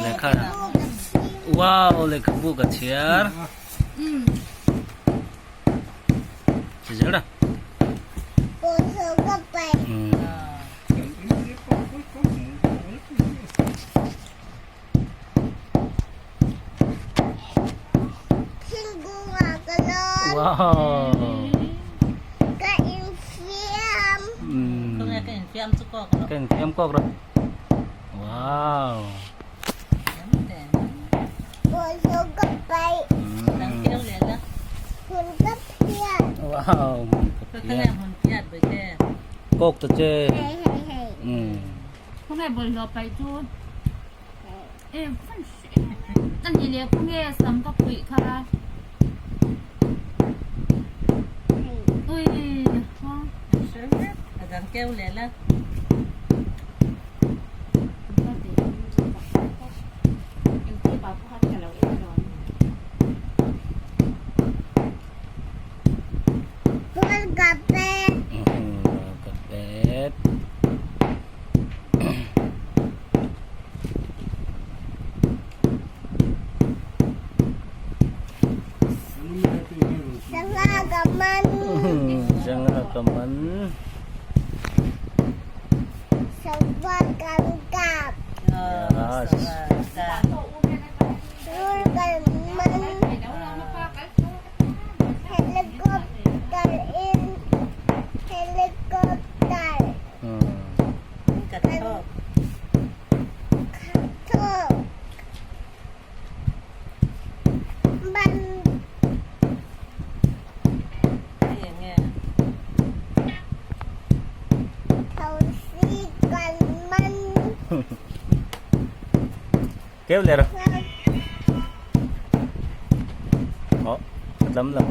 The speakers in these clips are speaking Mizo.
Lehkha wow lehkhabu ka chhiar chi zel a. Wow. Ka infiam. Ka infiam chu kawk rawh. Ka infiam kawk rawh. Wow. Wow. Kawk ta che. Sangha ka man. Sangha ka man. Sangha kan kap. Yes. Rul kan man. Helicopter in helicopter. Ka Thawk. Ban. Thosi kan man. Kêu leh rawh. Aw a tlam lo.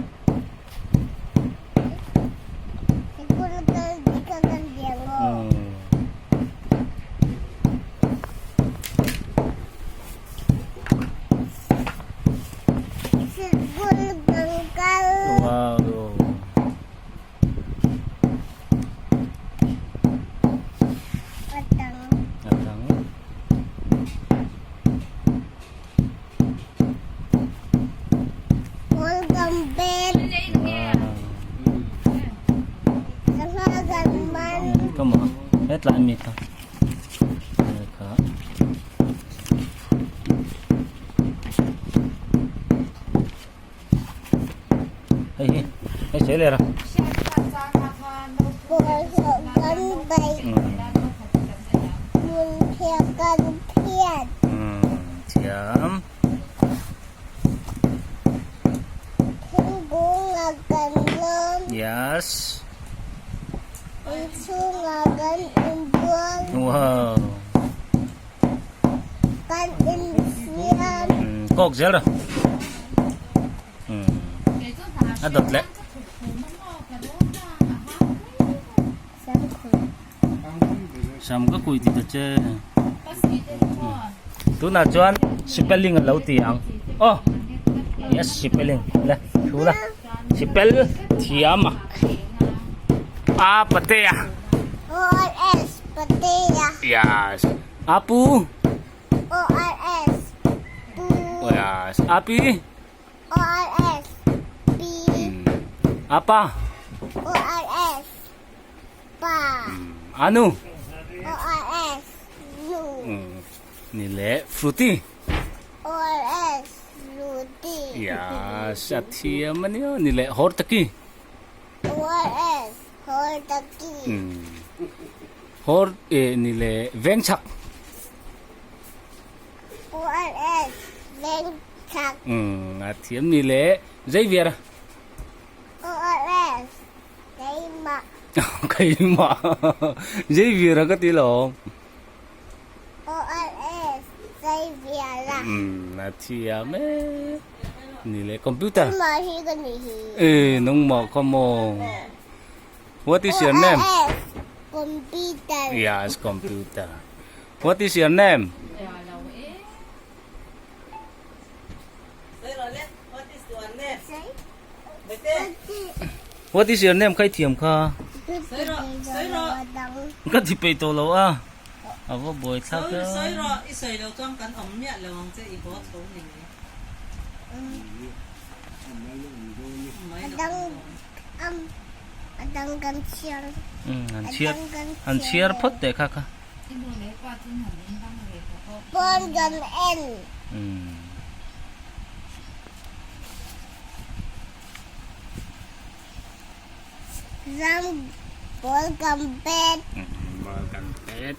Wow. Atang. Come on. Hetlai mi kha. Kha. Hei hi. Hei sei leh ra. Thiam. Yes. Wow. Kawk zel ra. A dawt leh. Sam ka kui ti ta che. Tunah chuan spelling a lo ti ang. Oh. Yes, spelling. Le, thu la. Spell thiam a. A patea. O R S patea. Yes. Apu. O R S pu. Yes. Api. O R S P. Apa. O R S pa. Anu. O R S nu. Ni leh Fruity. O R S Fruity. Yes, a thiam a nia. Ni leh Hortaki. O R S Hortaki. Hor eh ni leh Vengchhak. O R S Vengchhak. A thiam ni leh Xavier. O R S Keimah. Keimah. Xavier a ka ti lo. O R S Xavier a. A thiam e. Ni leh computer. Nangmah hi ka ni hi. E nangmah kha maw. What is your name? O R S Computer. Yes, computer. What is your name? What is your name? Khai thiam kha. Ka ti pei to lo a. A va buai thlak e. Sawi rawh, i sawi lo chuan kan awm miah lo ang che, i haw chho ni nge. A dang a dang kan chhiar. An chhiar an chhiar phawt teh kha kha. Pawn kan en. Ram ball kan pet. Ball kan pet.